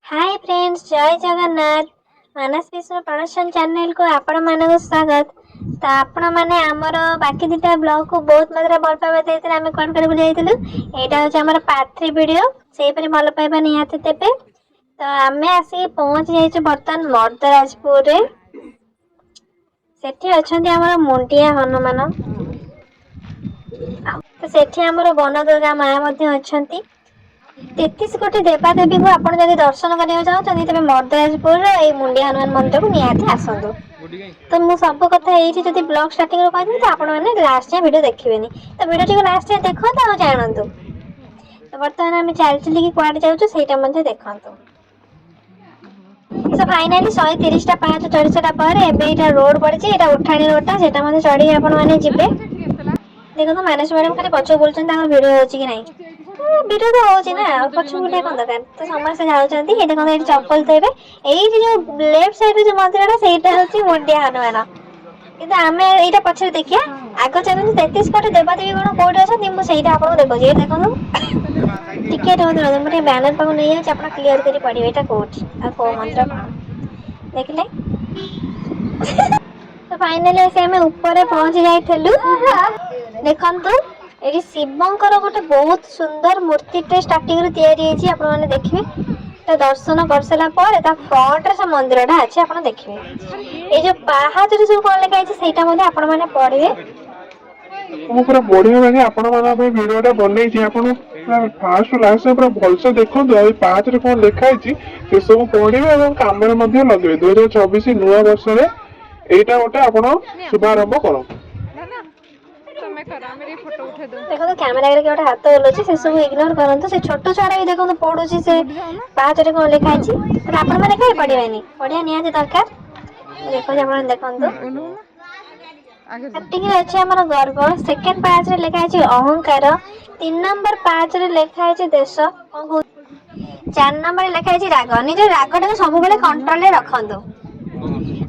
ହାଏ friends, ଜୟ Jagannath. Manas Vishnu production ଚ୍ୟାନେଲକୁ ଆପଣମାନଙ୍କୁ ସ୍ୱାଗତ। ତ ଆପଣମାନେ ଆମର ବାକି ଦୁଇଟା ବ୍ଲଗ୍କୁ ବହୁତ ମାତ୍ରାରେ ଭଲ ପାଇବା ଦେଇଥିଲେ। ଆମେ କୁଆଡ଼େ କୁଆଡ଼େ ବୁଲି ଯାଇଥିଲୁ। ଏଇଟା ହେଉଛି ଆମର ପାର୍ଟ 3 ଭିଡ଼ିଓ। ସେହିପରି ଭଲ ପାଇବା ନିହାତି ଦେବେ। ତ ଆମେ ଆସିକି ପହଞ୍ଚି ଯାଇଛୁ ବର୍ତ୍ତମାନ ମର୍ଦ୍ଦରାଜପୁରରେ। ସେଠି ଅଛନ୍ତି ଆମର ମୁଣ୍ଡିଆ ହନୁମାନ। ତ ସେଠି ଆମର ବନଦୁର୍ଗା ମା ମଧ୍ୟ ଅଛନ୍ତି। 33 କୋଟି ଦେବାଦେବୀଙ୍କୁ ଆପଣ ଯଦି ଦର୍ଶନ କରିବାକୁ ଚାହୁଁଛନ୍ତି, ତେବେ ମର୍ଦ୍ଦରାଜପୁରର ଏଇ ମୁଣ୍ଡିଆ ହନୁମାନ ମନ୍ଦିରକୁ ନିହାତି ଆସନ୍ତୁ। ତ ମୁଁ ସବୁ କଥା ଏଇଠି ଯଦି ବ୍ଲଗ୍ ଷ୍ଟାର୍ଟିଂରୁ କହିଦେବି, ତ ଆପଣମାନେ ଲାଷ୍ଟ ଯାଏଁ ଭିଡ଼ିଓ ଦେଖିବେନି। ତ ଭିଡ଼ିଓଟିକୁ ଲାଷ୍ଟ ଯାଏଁ ଦେଖନ୍ତୁ ଆଉ ଜାଣନ୍ତୁ। ତ ବର୍ତ୍ତମାନ ଆମେ ଚାଲି ଚାଲିକି କୁଆଡ଼େ ଯାଉଛୁ, ସେଇଟା ମଧ୍ୟ ଦେଖନ୍ତୁ। ସୋ ଫାଇନାଲି 130ଟା ପାହାଚ ଚଢ଼ି ସାରିଲା ପରେ ଏବେ ଏଇଟା ରୋଡ ପଡ଼ିଛି। ଏଇଟା ଉଠାଣି ରୋଡଟା, ସେଇଟା ମଧ୍ୟ ଚଢ଼ିକି ଆପଣମାନେ ଯିବେ। ଦେଖନ୍ତୁ, ମାନସ ମ୍ୟାଡ଼ାମ ଖାଲି ପଛକୁ ବୁଲୁଛନ୍ତି, ତାଙ୍କର ଭିଡ଼ିଓ ହେଉଛି କି ନାହିଁ। ଭିଡ଼ିଓ ତ ହେଉଛି ନା, ଆଉ ପଛକୁ ବୁଲିବା କଣ ଦରକାର? ତ ସମସ୍ତେ ଯାଉଛନ୍ତି। ଏଇ ଦେଖନ୍ତୁ, ଏଇଠି ଚପଲ ଥୋଇବେ। ଏଇଠି ଯୋଉ ଲେଫ୍ଟ ସାଇଡରେ ଯୋଉ ମନ୍ଦିରଟା, ସେଇଟା ହଉଛି ମୁଣ୍ଡିଆ ହନୁମାନ। କିନ୍ତୁ ଆମେ ଏଇଟା ପଛରେ ଦେଖିବା। ଆଗ ଚାଲନ୍ତୁ, 33 କୋଟି ଦେବାଦେବୀ କଣ କୋଉଠି ଅଛନ୍ତି, ମୁଁ ସେଇଟା ଆପଣଙ୍କୁ ଦେଖଉଛି। ଏଇ ଦେଖନ୍ତୁ, ଟିକେ ରୁହନ୍ତୁ ରୁହନ୍ତୁ, ମୁଁ ଟିକେ ବ୍ୟାନର ପାଖକୁ ନେଇଯାଉଛି। ଆପଣ କ୍ଲିୟର କରି ପଢିବେ ଏଇଟା କୋଉଠି ଆଉ କୋଉ ମନ୍ଦିର କଣ ଦେଖିଲେ। ତ ଫାଇନାଲି ଆସି ଆମେ ଉପରେ ପହଞ୍ଚି ଯାଇଥିଲୁ। ଦେଖନ୍ତୁ, ଏଠି ଶିବଙ୍କର ଗୋଟେ ବହୁତ ସୁନ୍ଦର ମୂର୍ତ୍ତିଟେ ଷ୍ଟାର୍ଟିଂରୁ ତିଆରି ହେଇଛି। ଆପଣମାନେ ଦେଖିବେ। ତ ଦର୍ଶନ କରିସାରିଲା ପରେ ତା ଫ୍ରଣ୍ଟରେ ସେ ମନ୍ଦିରଟା ଅଛି, ଆପଣ ଦେଖିବେ। ଏଇ ଯୋଉ ପାହାଚରେ ସବୁ କଣ ଲେଖା ହେଇଛି, ସେଇଟା ମଧ୍ୟ ଆପଣମାନେ ପଢିବେ। ମୁଁ ପୁରା ବଢିଆ ବାଗେ ଆପଣମାନଙ୍କ ପାଇଁ ଭିଡିଓ ଟା ବନେଇଛି। ଆପଣ ପୁରା ଫାଷ୍ଟ ଲାଷ୍ଟ ପୁରା ଭଲସେ ଦେଖନ୍ତୁ ଆଉ ଏଇ ପାହାଚରେ କଣ ଲେଖା ହେଇଛି, ସେସବୁ ପଢିବେ ଏବଂ କାମରେ ମଧ୍ୟ ଲଗେଇବେ। 2026 ନୂଆ ବର୍ଷରେ ଏଇଟା ଗୋଟେ ଆପଣ ଶୁଭାରମ୍ଭ କରନ୍ତୁ। ତମେ କର, ଆମେ ଟିକେ ଫଟୋ ଉଠେଇ ଦବୁ। ଦେଖନ୍ତୁ, କ୍ୟାମେରା ଆଗରେ କିଏ ଗୋଟେ ହାତ ହଲଉଛି, ସେସବୁ ଇଗ୍ନୋର କରନ୍ତୁ। ସେ ଛୋଟ ଛୁଆଟା ବି ଦେଖନ୍ତୁ ପଢୁଛି ସେ ପାହାଚରେ କଣ ଲେଖା ହେଇଛି। ତାହେଲେ ଆପଣମାନେ କାହିଁ ପଢିବେନି? ପଢିବା ନିହାତି ଦରକାର। ମୁଁ ଦେଖୁଛି, ଆପଣ ଦେଖନ୍ତୁ। ଆଗରେ। ଷ୍ଟାର୍ଟିଂରେ ଅଛି ଆମର ଗର୍ବ, ସେକେଣ୍ଡ ପାହାଚରେ ଲେଖା ହେଇଛି ଅହଙ୍କାର, 3 ନମ୍ବର ପାହାଚରେ ଲେଖା ହେଇଛି ଦେଶ କଣ କହୁ, 4 ନମ୍ବରରେ ଲେଖା ହେଇଛି ରାଗ। ନିଜ ରାଗଟାକୁ ସବୁବେଳେ କଣ୍ଟ୍ରୋଲରେ ରଖନ୍ତୁ।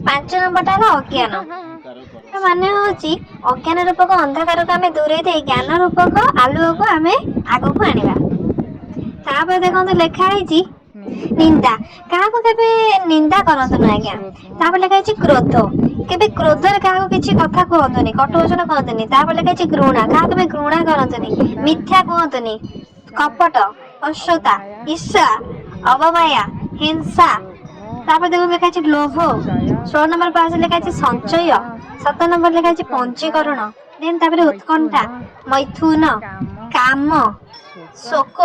5 ନମ୍ବରଟା ହେଲା ଅଜ୍ଞାନ। ତା ମାନେ ହଉଛି ଅଜ୍ଞାନ ରୂପକ ଅନ୍ଧକାରକୁ ଆମେ ଦୂରେଇ ଦେଇ ଜ୍ଞାନ ରୂପକ ଆଲୁଅକୁ ଆମେ ଆଗକୁ ଆଣିବା। ତାପରେ ଦେଖନ୍ତୁ, ଲେଖା ହେଇଛି ନିନ୍ଦା। କାହାକୁ କେବେ ନିନ୍ଦା କରନ୍ତୁନି ଆଜ୍ଞା। ତାପରେ ଲେଖା ହେଇଛି କ୍ରୋଧ। କେବେ କ୍ରୋଧରେ କାହାକୁ କିଛି କଥା କୁହନ୍ତୁନି, କଟୁବଚନ କୁହନ୍ତୁନି। ତାପରେ ଲେଖା ହେଇଛି ଘୃଣା। କାହାକୁ କେବେ ଘୃଣା କରନ୍ତୁନି, ମିଥ୍ୟା କୁହନ୍ତୁନି। କପଟ, ଅସତା, ଈର୍ଷା, ଅବମାୟା, ହିଂସା। ତାପରେ ଦେଖନ୍ତୁ, ଲେଖା ହେଇଛି ଲୋଭ। 16 ନମ୍ବର ପାହାଚ ଲେଖା ହେଇଛି ସଞ୍ଚୟ। 17 ନମ୍ବର ଲେଖା ହେଇଛି ପଞ୍ଜୀକରଣ। ଦେନ୍ ତାପରେ ଉତ୍କଣ୍ଠା, ମୈଥୁନ, କାମ, ଶୋକ,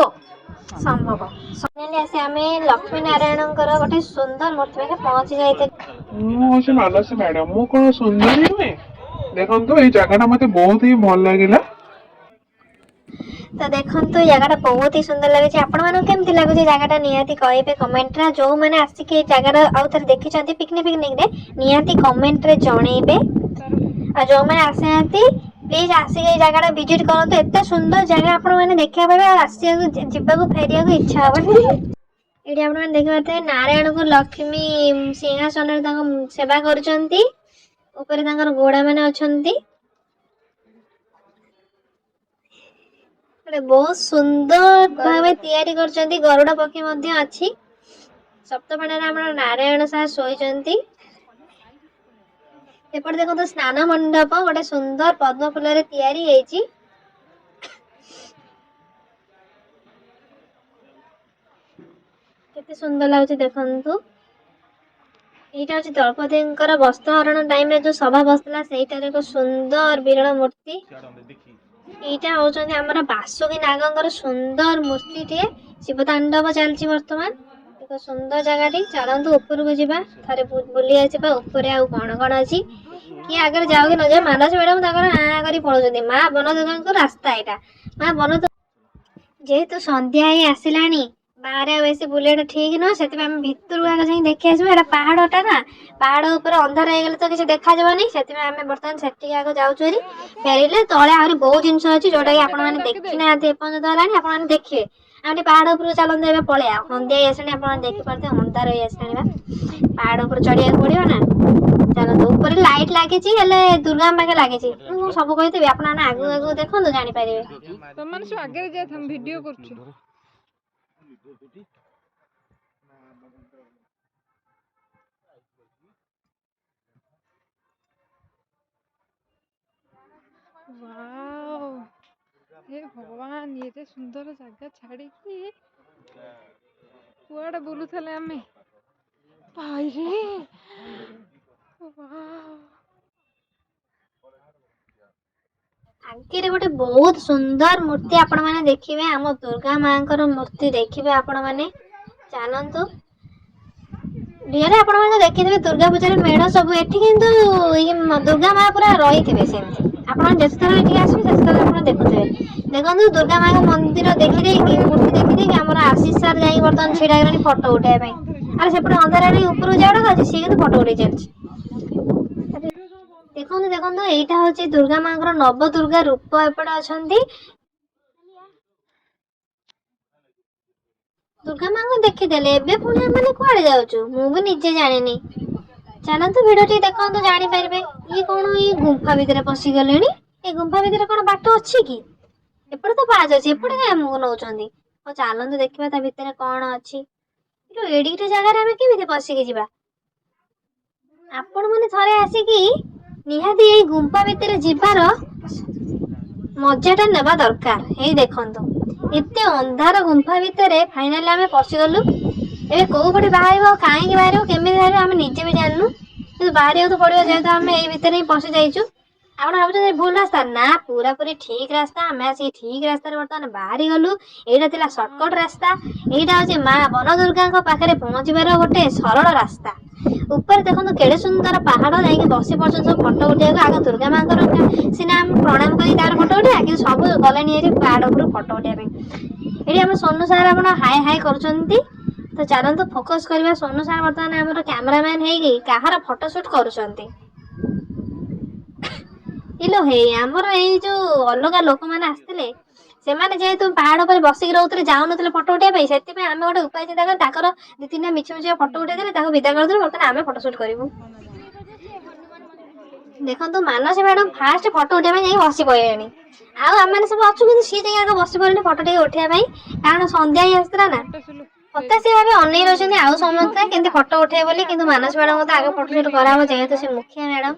ସମ୍ଭୋଗ। ଫାଇନାଲି ଆସି ଆମେ ଲକ୍ଷ୍ମୀ ନାରାୟଣଙ୍କର ଗୋଟେ ସୁନ୍ଦର ମୂର୍ତ୍ତି ପାଖରେ ପହଞ୍ଚି ଯାଇଥିଲୁ। ମୁଁ ହଉଛି ମାନସୀ ମ୍ୟାଡାମ। ମୁଁ କଣ ସୁନ୍ଦରୀ ନୁହେଁ? ଦେଖନ୍ତୁ, ଏଇ ଜାଗାଟା ମତେ ବହୁତ ହିଁ ଭଲ ଲାଗିଲା। ତ ଦେଖନ୍ତୁ, ଏ ଜାଗାଟା ବହୁତ ହି ସୁନ୍ଦର ଲାଗୁଛି। ଆପଣମାନଙ୍କୁ କେମିତି ଲାଗୁଛି ଜାଗାଟା, ନିହାତି କହିବେ କମେଣ୍ଟରେ। ଯୋଉମାନେ ଆସିକି ଏ ଜାଗାଟା ଆଉ ଥରେ ଦେଖିଛନ୍ତି ପିକନିକରେ, ନିହାତି କମେଣ୍ଟରେ ଜଣେଇବେ। ଆଉ ଯୋଉମାନେ ଆସିନାହାନ୍ତି, ପ୍ଲିଜ ଆସିକି ଏଇ ଜାଗାଟା ଭିଜିଟ୍ କରନ୍ତୁ। ଏତେ ସୁନ୍ଦର ଜାଗା ଆପଣମାନେ ଦେଖିବାକୁ ପାଇବେ ଆଉ ଆସିବାକୁ, ଯିବାକୁ, ଫେରିବାକୁ ଇଚ୍ଛା ହବନି। ଏଠି ଆପଣମାନେ ଦେଖିପାରୁଥିବେ, ନାରାୟଣକୁ ଲକ୍ଷ୍ମୀ ସିଂହାସନରେ ତାଙ୍କ ସେବା କରୁଛନ୍ତି। ଉପରେ ତାଙ୍କର ଘୋଡ଼ା ମାନେ ଅଛନ୍ତି। ଗୋଟେ ବହୁତ ସୁନ୍ଦର ଭାବେ ତିଆରି କରିଛନ୍ତି। ଗରୁଡ ପକ୍ଷୀ ମଧ୍ୟ ଅଛି। ସପ୍ତଫଣାରେ ଆମର ନାରାୟଣ ସାର୍ ଶୋଇଛନ୍ତି। ଏପଟେ ଦେଖନ୍ତୁ, ସ୍ନାନ ମଣ୍ଡପ ଗୋଟେ ସୁନ୍ଦର ପଦ୍ମ ଫୁଲରେ ତିଆରି ହେଇଛି। କେତେ ସୁନ୍ଦର ଲାଗୁଛି ଦେଖନ୍ତୁ। ଏଇଟା ହଉଛି ଦ୍ରୌପଦୀଙ୍କର ବସ୍ତ୍ରହରଣ ଟାଇମରେ ଯୋଉ ସଭା ବସିଥିଲା, ସେଇଟାର ଏକ ସୁନ୍ଦର ବିରଳ ମୂର୍ତ୍ତି। ଏଇଟା ହଉଛନ୍ତି ଆମର ବାସୁକୀ ନାଗଙ୍କର ସୁନ୍ଦର ମୂର୍ତ୍ତିଟିଏ। ଶିବ ତାଣ୍ଡବ ଚାଲିଛି ବର୍ତ୍ତମାନ। ଏକ ସୁନ୍ଦର ଜାଗାଟି। ଚାଲନ୍ତୁ, ଉପରକୁ ଯିବା, ଥରେ ବୁଲି ଆସିବା ଉପରେ ଆଉ କଣ କଣ ଅଛି। କିଏ ଆଗରେ ଯାଉ କି ନ ଯାଉ, ମାନସ ମ୍ୟାଡାମ ତାଙ୍କର ଆଁ କରି ପଳଉଛନ୍ତି। ମା ବନଦୁର୍ଗାଙ୍କ ରାସ୍ତା ଏଇଟା। ମା ବନ ଯେହେତୁ ସନ୍ଧ୍ୟା ହେଇ ଆସିଲାଣି, ବାହାରେ ଆଉ ବେଶୀ ବୁଲିବାଟା ଠିକ ନୁହଁ। ସେଥିପାଇଁ ଆମେ ଭିତରକୁ ଆଗ ଯାଇ ଦେଖି ଆସିବା। ଏଇଟା ପାହାଡଟା ନା, ପାହାଡ ଉପରେ ଅନ୍ଧାର ହେଇଗଲେ ତ କିଛି ଦେଖାଯିବନି। ସେଥିପାଇଁ ଆମେ ବର୍ତ୍ତମାନ ସେଠିକି ଆଗ ଯାଉଛୁ ଭାରି। ଫେରିଲେ ତଳେ ଆହୁରି ବହୁତ ଜିନିଷ ଅଛି, ଯୋଉଟା କି ଆପଣମାନେ ଦେଖିନାହାନ୍ତି ଏପର୍ଯ୍ୟନ୍ତ ହେଲାଣି, ଆପଣମାନେ ଦେଖିବେ। ଆମେ ଟିକେ ପାହାଡ ଉପରକୁ ଚାଲନ୍ତୁ, ଏବେ ପଳେଇବା। ସନ୍ଧ୍ୟା ହେଇ ଆସିଲାଣି, ଆପଣ ଦେଖିପାରୁଥିବେ, ଅନ୍ଧାର ହେଇ ଆସିଲାଣି ବା। ପାହାଡ ଉପରେ ଚଢିବାକୁ ପଡିବ ନା। ଚାଲନ୍ତୁ, ଉପରେ ଲାଇଟ୍ ଲାଗିଛି, ହେଲେ ଦୁର୍ଗା ପାଖେ ଲାଗିଛି। ମୁଁ ସବୁ କହିଦେବି, ଆପଣମାନେ ଆଗକୁ ଆଗକୁ ଦେଖନ୍ତୁ, ଜାଣିପାରିବେ। ତମମାନେ ସବୁ ଆଗରେ ଯାଇଥା, ଭିଡିଓ କରୁଛୁ। ୱାଓ, ହେ ଭଗବାନ, ଏତେ ସୁନ୍ଦର ଜାଗା ଛାଡ଼ିକି କୁଆଡ଼େ ବୁଲୁଥିଲେ ଆମେ ଭାଇରେ! ୱାଓ। ଆଗରେ ଗୋଟେ ବହୁତ ସୁନ୍ଦର ମୂର୍ତ୍ତି ଆପଣମାନେ ଦେଖିବେ। ଆମ ଦୁର୍ଗା ମାଙ୍କର ମୂର୍ତ୍ତି ଦେଖିବେ ଆପଣମାନେ। ଚାଲନ୍ତୁ। ରିଅଲରେ ଆପଣମାନେ ଦେଖିଥିବେ ଦୁର୍ଗା ପୂଜାରେ ମେଢ ସବୁ ଏଠି, କିନ୍ତୁ ଇଏ ଦୁର୍ଗା ମା ପୁରା ରହିଥିବେ ସେମିତି। ଆପଣ ଯେତେଥର ଏଠିକି ଆସିବେ, ସେତେଥର ଆପଣ ଦେଖୁଥିବେ। ଦେଖନ୍ତୁ, ଦୁର୍ଗା ମାଙ୍କ ମନ୍ଦିର ଦେଖିଦେଇକି, ମୂର୍ତ୍ତି ଦେଖିଦେଇକି ଆମର ଆଶିଷ ସାର୍ ଯାଇକି ବର୍ତ୍ତମାନ ଛିଡା ହେଇଗଲାଣି ଫଟୋ ଉଠେଇବା ପାଇଁ। ଆରେ, ସେପଟେ ଅନ୍ଧାର ହେଲାଣି, ଉପରକୁ ଯିବାଟା ଅଛି, ସିଏ କିନ୍ତୁ ଫଟୋ ଉଠେଇ ଚାଲିଛି। ଦେଖନ୍ତୁ, ଦେଖନ୍ତୁ, ଏଇଟା ହଉଛି ଦୁର୍ଗା ମାଙ୍କର ନବ ଦୁର୍ଗା ରୂପ। ଏପଟେ ଅଛନ୍ତି। ଦୁର୍ଗା ମାଙ୍କୁ ଦେଖିଦେଲେ, ଏବେ ପୁଣି ଆମେ କୁଆଡେ ଯାଉଛୁ ମୁଁ ବି ନିଜେ ଜାଣିନି। ଚାଲନ୍ତୁ, ଭିଡିଓ ଟିକେ ଦେଖନ୍ତୁ, ଜାଣିପାରିବେ। ଇଏ କଣ, ଏଇ ଗୁମ୍ଫା ଭିତରେ ପଶିଗଲେଣି? ଏ ଗୁମ୍ଫା ଭିତରେ କଣ ବାଟ ଅଛି କି? ଏପଟେ ତ ପାହାଚ ଅଛି, ଏପଟେ କାଇଁ ଆମକୁ ନଉଛନ୍ତି? ହଉ ଚାଲନ୍ତୁ, ଦେଖିବା ତା ଭିତରେ କଣ ଅଛି। ଏଡିକିଟା ଜାଗାରେ ଆମେ କେମିତି ପଶିକି ଯିବା? ଆପଣ ମାନେ ଥରେ ଆସିକି ନିହାତି ଏଇ ଗୁମ୍ଫା ଭିତରେ ଯିବାର ମଜାଟା ନେବା ଦରକାର। ଏଇ ଦେଖନ୍ତୁ, ଏତେ ଅନ୍ଧାର ଗୁମ୍ଫା ଭିତରେ ଫାଇନାଲି ଆମେ ପଶିଗଲୁ। ଏବେ କୋଉ ପଟେ ବାହାରିବ, କାହିଁକି ବାହାରିବ, କେମିତି ବାହାରିବ, ଆମେ ନିଜେ ବି ଜାଣିନୁ। କିନ୍ତୁ ବାହାରିବାକୁ ତ ପଡିବ, ଯେହେତୁ ଆମେ ଏଇ ଭିତରେ ହିଁ ପଶି ଯାଇଛୁ। ଆପଣ ଭାବୁଛନ୍ତି ଭୁଲ ରାସ୍ତା? ନା, ପୁରାପୁରି ଠିକ ରାସ୍ତା। ଆମେ ଆସିକି ଠିକ ରାସ୍ତାରେ ବର୍ତ୍ତମାନ ବାହାରି ଗଲୁ। ଏଇଟା ଥିଲା ସର୍ଟକଟ ରାସ୍ତା। ଏଇଟା ହଉଛି ମା ବନଦୁର୍ଗାଙ୍କ ପାଖରେ ପହଞ୍ଚିବାର ଗୋଟେ ସରଳ ରାସ୍ତା। ଉପରେ ଦେଖନ୍ତୁ, କେଡେ ସୁନ୍ଦର ପାହାଡ। ଯାଇକି ବସି ପଡୁଛନ୍ତି ସବୁ ଫଟୋ ଉଠେଇବାକୁ। ଆଗ ଦୁର୍ଗା ମାଙ୍କର ସିନା ଆମେ ପ୍ରଣାମ କରି ତାର ଫଟୋ ଉଠେଇବା, କିନ୍ତୁ ସବୁ ଗଲେଣି ଏଠି ପାହାଡ ଉପରୁ ଫଟୋ ଉଠେଇବା ପାଇଁ। ଏଠି ଆମ ସୋନୁ ସାର୍ ଆପଣ ହାଏ ହାଏ କରୁଛନ୍ତି। ତ ଚାଲନ୍ତୁ ଫୋକସ କରିବା, ସୋନୁ ସାର୍ ବର୍ତ୍ତମାନ ଆମର କ୍ୟାମେରାମ୍ୟାନ ହେଇକି କାହାର ଫଟୋ ସୁଟ କରୁଛନ୍ତି। ଇଲୋ ହେଇ, ଆମର ଏଇ ଯୋଉ ଅଲଗା ଲୋକମାନେ ଆସିଥିଲେ, ସେମାନେ ଯେହେତୁ ପାହାଡ ଉପରେ ବସିକି ରହୁଥିଲେ, ଯାଉନଥିଲେ ଫଟୋ ଉଠେଇବା ପାଇଁ, ସେଥିପାଇଁ ଆମେ ଗୋଟେ ଉପାୟ ଚିନ୍ତା କରି ତାଙ୍କର ଦି ତିନିଟା ମିଛ ମିଛ ଫଟୋ ଉଠେଇଦେଲେ, ତାକୁ ବିଦା କରିଦେଲୁ। ବର୍ତ୍ତମାନ ଆମେ ଫଟୋ ସୁଟ କରିବୁ। ଦେଖନ୍ତୁ, ମାନସୀ ମ୍ୟାଡମ ଫାଷ୍ଟ ଫଟୋ ଉଠେଇବା ପାଇଁ ଯାଇକି ବସି ପଡିଲେଣି। ଆଉ ଆମେମାନେ ସବୁ ଅଛୁ, କିନ୍ତୁ ସିଏ ଯାଇକି ଆଗ ବସି ପଡିଲେଣି ଫଟୋ ଟିକେ ଉଠେଇବା ପାଇଁ, କାରଣ ସନ୍ଧ୍ୟା ହେଇ ଆସୁଥିଲା ନା। ହତାଶ ଭାବେ ଅନେଇ ରହିଛନ୍ତି ଆଉ ସମସ୍ତେ କେମିତି ଫଟୋ ଉଠେଇବେ ବୋଲି। କିନ୍ତୁ ମାନସୀ ମ୍ୟାଡମ ତ ଆଗ ଫଟୋ ସୁଟ କରାହବ, ଯେହେତୁ ସେ ମୁଖିଆ ମ୍ୟାଡମ।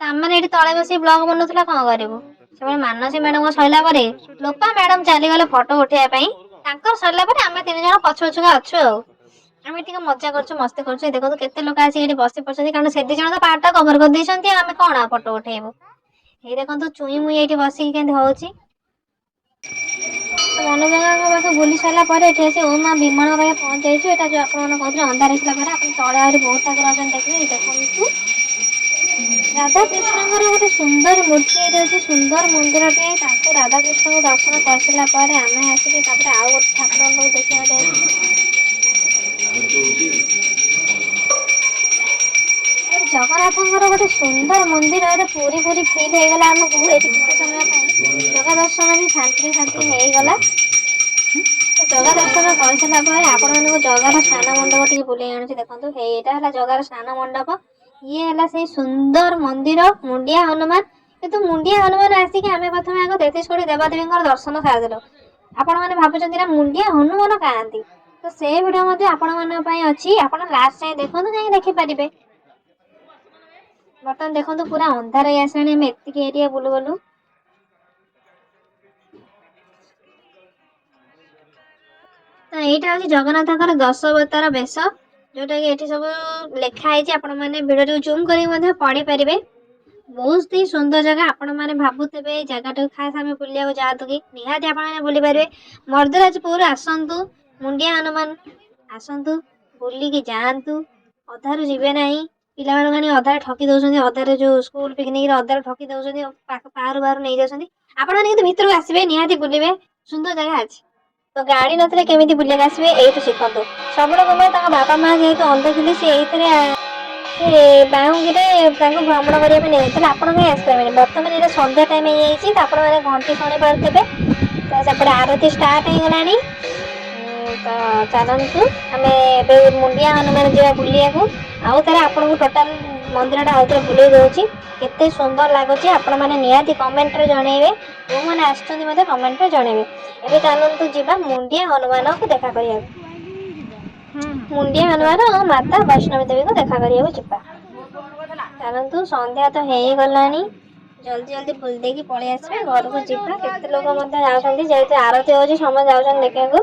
ତ ଆମେମାନେ ଏଇଠି ତଳେ ବସି ବ୍ଲଗ ବନଉଥିଲା, କଣ କରିବୁ? ସେପଟେ ମାନସୀ ମ୍ୟାଡମଙ୍କ ସରିଲା ପରେ ଲୋପା ମ୍ୟାଡମ ଚାଲିଗଲେ ଫଟୋ ଉଠେଇବା ପାଇଁ। ତାଙ୍କର ସରିଲା ପରେ ଆମେ ତିନି ଜଣ ପଛ ପଛୁକା ଅଛୁ ଆଉ ଆମେ ଟିକେ ମଜା କରୁଛୁ, ମସ୍ତି କରୁଛୁ। ଦେଖନ୍ତୁ, କେତେ ଲୋକ ଆସିକି ଏଠି ବସି ପଡୁଛନ୍ତି, କାରଣ ସେ ଦି ଜଣ ତ ପାହାଡଟା କଭର କରିଦେଇଛନ୍ତି, ଆଉ ଆମେ କଣ ଆଉ ଫଟୋ ଉଠେଇବୁ? ଏଇ ଦେଖନ୍ତୁ, ଚୁଇଁ ମୁଇଁ ଏଇଠି ବସିକି କେମିତି ହଉଛି। ବନଦୁର୍ଗାଙ୍କ ପାଖେ ବୁଲି ସାରିଲା ପରେ ଏଠି ଆସି ଓମ୍ ମା ବିମଳାଙ୍କ ପାଖେ ପହଞ୍ଚି ଯାଇଛୁ। ଏଇଟା ଯୋଉ ଆପଣମାନେ କହୁଥିଲେ, ଅନ୍ଧାର ହେଇସାରିଲା ପରେ ଆପଣ ତଳେ ଆହୁରି ବହୁତ ଠାକୁର ଅଛନ୍ତି, ଦେଖିବେ। ଏଇ ଦେଖନ୍ତୁ, ରାଧାକୃଷ୍ଣଙ୍କର ଗୋଟେ ସୁନ୍ଦର ମୂର୍ତ୍ତି ଏଇଠି ଅଛି, ସୁନ୍ଦର ମନ୍ଦିରଟିଏ। ତାଙ୍କୁ ରାଧାକୃଷ୍ଣଙ୍କୁ ଦର୍ଶନ କରିସାରିଲା ପରେ ଆମେ ଆସିକି ତାପରେ ଆଉ ଗୋଟେ ଠାକୁରଙ୍କ ପାଖକୁ ଦେଖିବାକୁ ଯାଇଥିଲୁ। ଏଠି ଜଗନ୍ନାଥଙ୍କର ଗୋଟେ ସୁନ୍ଦର ମନ୍ଦିର। ଏଠି ପୁରୀ ପୁରୀ ଫିଲ୍ ହେଇଗଲା ଆମକୁ ଏଠି କିଛି ସମୟ ପାଇଁ। ଜଗା ଦର୍ଶନ ବି ଶାନ୍ତିରେ ଶାନ୍ତିରେ ହେଇଗଲା। ତ ଜଗା ଦର୍ଶନ କରିସାରିଲା ପରେ ଆପଣମାନଙ୍କୁ ଜଗାର ସ୍ନାନ ମଣ୍ଡପ ଟିକେ ବୁଲେଇ ଆଣୁଛି। ଦେଖନ୍ତୁ, ହେଇ ଏଇଟା ହେଲା ଜଗାର ସ୍ନାନ ମଣ୍ଡପ। ଇଏ ହେଲା ସେଇ ସୁନ୍ଦର ମନ୍ଦିର, ମୁଣ୍ଡିଆ ହନୁମାନ। କିନ୍ତୁ ମୁଣ୍ଡିଆ ହନୁମାନ ଆସିକି ଆମେ ପ୍ରଥମେ ଆଗ 33 କୋଟି ଦେବାଦେବୀଙ୍କର ଦର୍ଶନ ସାରିଦେଲୁ। ଆପଣମାନେ ଭାବୁଛନ୍ତି ନା ମୁଣ୍ଡିଆ ହନୁମାନ କାହାନ୍ତି? ତ ସେ ଭିଡ଼ିଓ ମଧ୍ୟ ଆପଣମାନଙ୍କ ପାଇଁ ଅଛି। ଆପଣ ଲାଷ୍ଟ ଯାଏଁ ଦେଖନ୍ତୁ, ଯାଇକି ଦେଖିପାରିବେ। ବର୍ତ୍ତମାନ ଦେଖନ୍ତୁ, ପୁରା ଅନ୍ଧାର ହେଇ ଆସିଲାଣି ଆମେ ଏତିକି ଏରିଆ ବୁଲୁ ବୁଲୁ। ତ ଏଇଟା ହଉଛି ଜଗନ୍ନାଥଙ୍କର ଦଶାବତାର ବେଶ, ଯୋଉଟା କି ଏଠି ସବୁ ଲେଖା ହେଇଛି। ଆପଣମାନେ ଭିଡ଼ିଓଟିକୁ ଜୁମ୍ କରିକି ମଧ୍ୟ ପଢିପାରିବେ। ବହୁତ ହି ସୁନ୍ଦର ଜାଗା। ଆପଣମାନେ ଭାବୁଥିବେ ଏଇ ଜାଗାଟାକୁ ଖାସ୍ ଆମେ ବୁଲିବାକୁ ଯାଆନ୍ତୁ କି? ନିହାତି ଆପଣମାନେ ବୁଲି ପାରିବେ। ମର୍ଦ୍ଦରାଜପୁର ଆସନ୍ତୁ, ମୁଣ୍ଡିଆ ହନୁମାନ ଆସନ୍ତୁ, ବୁଲିକି ଯାଆନ୍ତୁ, ଅଧାରୁ ଯିବେ ନାହିଁ। ପିଲାମାନଙ୍କୁ ଆଣି ଅଧାରେ ଠକି ଦଉଛନ୍ତି, ଅଧାରେ ଯୋଉ ସ୍କୁଲ ପିକନିକରେ ଅଧାରେ ଠକି ଦଉଛନ୍ତି, ପାଖ ବାହାରୁ ବାହାରୁ ନେଇଯାଉଛନ୍ତି। ଆପଣମାନେ କିନ୍ତୁ ଭିତରକୁ ଆସିବେ, ନିହାତି ବୁଲିବେ, ସୁନ୍ଦର ଜାଗା ଅଛି। ତ ଗାଡି ନଥିଲେ କେମିତି ବୁଲିବାକୁ ଆସିବେ, ଏଇଠୁ ଶିଖନ୍ତୁ। ଶ୍ରବଣ କୁମାର, ତାଙ୍କ ବାପା ମା ଯେହେତୁ ଅନ୍ଧ ଥିଲେ, ସେ ଏଇଥିରେ ସେ ବାହୁଙ୍ଗିରେ ତାଙ୍କୁ ଭ୍ରମଣ କରିବା ପାଇଁ ନେଇଯାଇଥିଲେ। ଆପଣ କାହିଁ ଆସିପାରିବେନି? ବର୍ତ୍ତମାନ ଏଇଟା ସନ୍ଧ୍ୟା ଟାଇମ୍ ହେଇଯାଇଛି, ତ ଆପଣମାନେ ଘଣ୍ଟି ଶୁଣି ପାରୁଥିବେ। ତ ସେପଟେ ଆରତି ଷ୍ଟାର୍ଟ ହେଇଗଲାଣି। ତ ଚାଲନ୍ତୁ, ଆମେ ଏବେ ମୁଣ୍ଡିଆ ହନୁମାନ ଯିବା ବୁଲିବାକୁ। ଆଉ ଥରେ ଆପଣଙ୍କୁ ଟୋଟାଲ ମନ୍ଦିରଟା ଆଉ ଥରେ ବୁଲେଇ ଦଉଛି, କେତେ ସୁନ୍ଦର ଲାଗୁଛି। ଆପଣମାନେ ନିହାତି କମେଣ୍ଟରେ ଜଣେଇବେ। ଯେଉଁମାନେ ଆସିଛନ୍ତି ମଧ୍ୟ କମେଣ୍ଟରେ ଜଣେଇବେ। ଏବେ ଚାଲନ୍ତୁ ଯିବା ମୁଣ୍ଡିଆ ହନୁମାନଙ୍କୁ ଦେଖା କରିବାକୁ। ମୁଣ୍ଡିଆ ହନୁମାନ ଆଉ ମାତା ବୈଷ୍ଣବୀ ଦେବୀଙ୍କୁ ଦେଖା କରିବାକୁ ଯିବା। ଚାଲନ୍ତୁ, ସନ୍ଧ୍ୟା ତ ହେଇଗଲାଣି। ଜଲ୍ଦି ଜଲ୍ଦି ବୁଲି ଦେଇକି ପଳେଇ ଆସିବା, ଘରକୁ ଯିବା। କେତେ ଲୋକ ମଧ୍ୟ ଯାଉଛନ୍ତି, ଯେହେତୁ ଆରତି ହେଉଛି ସମସ୍ତେ ଯାଉଛନ୍ତି ଦେଖିବାକୁ।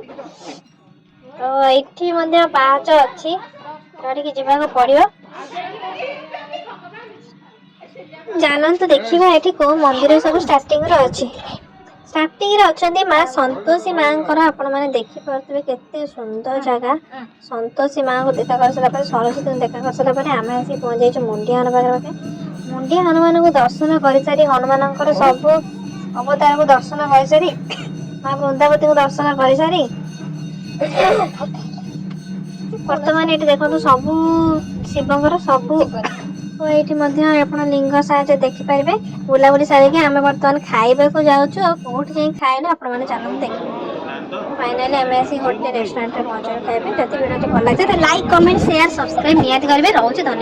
ତ ଏଇଠି ମଧ୍ୟ ପାହାଚ ଅଛି, ଚଢ଼ିକି ଯିବାକୁ ପଡ଼ିବ। ଚାଲନ୍ତୁ ଦେଖିବା ଏଠି କୋଉ ମନ୍ଦିର ସବୁ ଷ୍ଟାର୍ଟିଂରେ ଅଛି। ଷ୍ଟାର୍ଟିଂରେ ଅଛନ୍ତି ମା ସନ୍ତୋଷୀ ମାଙ୍କର। ଆପଣମାନେ ଦେଖିପାରୁଥିବେ କେତେ ସୁନ୍ଦର ଜାଗା। ସନ୍ତୋଷୀ ମାଙ୍କୁ ଦେଖା କରିସାରିଲା ପରେ, ସରସ୍ୱତୀଙ୍କୁ ଦେଖା କରିସାରିଲା ପରେ ଆମେ ଆସିକି ପହଞ୍ଚି ଯାଇଛୁ ମୁଣ୍ଡିଆ ହନୁମାନ ପାଖରେ। ମୁଣ୍ଡିଆ ହନୁମାନଙ୍କୁ ଦର୍ଶନ କରିସାରି, ହନୁମାନଙ୍କର ସବୁ ଅବତାରକୁ ଦର୍ଶନ କରିସାରି, ମା ବୃନ୍ଦାବତୀଙ୍କୁ ଦର୍ଶନ କରିସାରି, ବର୍ତ୍ତମାନ ଏଠି ଦେଖନ୍ତୁ ସବୁ ଶିବଙ୍କର ସବୁ। ତ ଏଇଠି ମଧ୍ୟ ଆପଣ ଲିଙ୍ଗ ସାହାଯ୍ୟ ଦେଖିପାରିବେ। ବୁଲାବୁଲି ସାରିକି ଆମେ ବର୍ତ୍ତମାନ ଖାଇବାକୁ ଯାଉଛୁ। ଆଉ କୋଉଠି ଯାଇ ଖାଇଲୁ, ଆପଣମାନେ ଚାଲନ୍ତୁ ଦେଖିବେ। ଫାଇନାଲି ଆମେ ଆସି ଗୋଟେ ରେଷ୍ଟୁରାଣ୍ଟରେ ପହଞ୍ଚିଲୁ ଖାଇବା ପାଇଁ। ଯଦି ଭିଡ଼ିଓଟି ଭଲ ଲାଗିଥାଏ, ଲାଇକ୍, କମେଣ୍ଟ, ସେୟାର, ସବସ୍କ୍ରାଇବ୍ ନିହାତି କରିବେ। ରହୁଛି, ଧନ୍ୟବାଦ।